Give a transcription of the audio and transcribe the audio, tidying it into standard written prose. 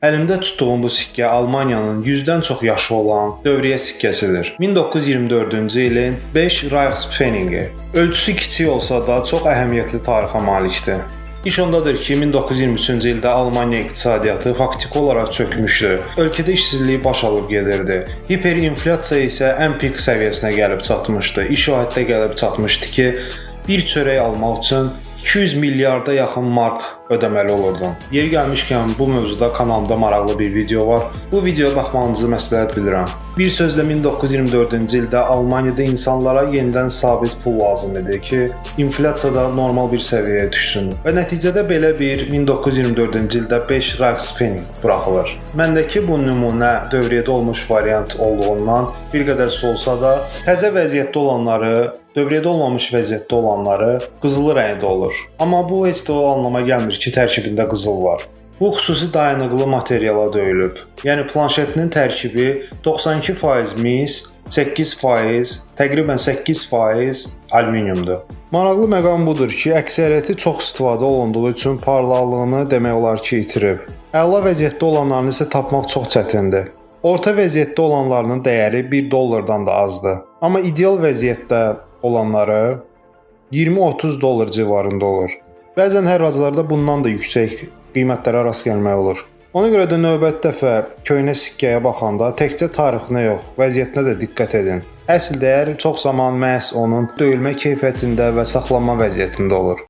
Əlimdə tutduğum bu sikkə Almaniyanın 100-dən çox yaşı olan dövriyyə sikkəsidir. 1924-cü ilin 5 Reichspfenningi. Ölçüsü kiçik olsa da çox əhəmiyyətli tarixə malikdir. İş ondadır ki, 1923-cü ildə Almaniya iqtisadiyyatı faktiki olaraq çökmüşdü. Ölkədə işsizlik baş alıb gedirdi. Hiperinflyasiya isə ən pik səviyyəsinə gəlib çatmışdı. İş o həddə gəlib çatmışdı ki, bir çörək almaq üçün 200 milyarda yaxın mark ödəməli olurdun. Yeri gəlmişkən bu mövzuda kanalımda maraqlı bir video var. Bu videoya baxmanızı məsləhət bilirəm. Bir sözlə 1924-cü ildə Almaniyada insanlara yenidən sabit pul lazım idi ki, inflyasiya da normal bir səviyyəyə düşsün. Və nəticədə belə bir 1924-cü ildə 5 Reichspfennig buraxılır. Məndəki bu nümunə dövriyyədə olmuş variant olduğundan bir qədər solsa da, təzə vəziyyətdə olanları, dövriyyədə olmamış vəziyyətdə olanları qızılı rəngdə olur. Amma bu heç də o anlama gəlmir ki, tərkibində qızıl var. Bu xüsusi dayanıqlı materiala döyülüb. Yəni planşetinin tərkibi 92% mis, 8%, təqribən 8% alüminiumdur. Maraqlı məqam budur ki, əksəriyyəti çox istifadə olunduğu üçün parlaqlığını demək olar ki, itirib. Əla vəziyyətdə olanlarını isə tapmaq çox çətindir. Orta vəziyyətdə olanlarının dəyəri 1 dollardan da azdır. Amma ideal vəziyyətdə olanları 20-30 dollar civarında olur. Bəzən hərraclarda bundan da yüksək qiymətlərə rast gəlmək olur. Ona görə də növbəti dəfə köhnə sikkəyə baxanda təkcə tarixinə yox, vəziyyətinə də diqqət edin. Əsl dəyər çox zaman məhz onun döyülmə keyfiyyətində və saxlanma vəziyyətində olur.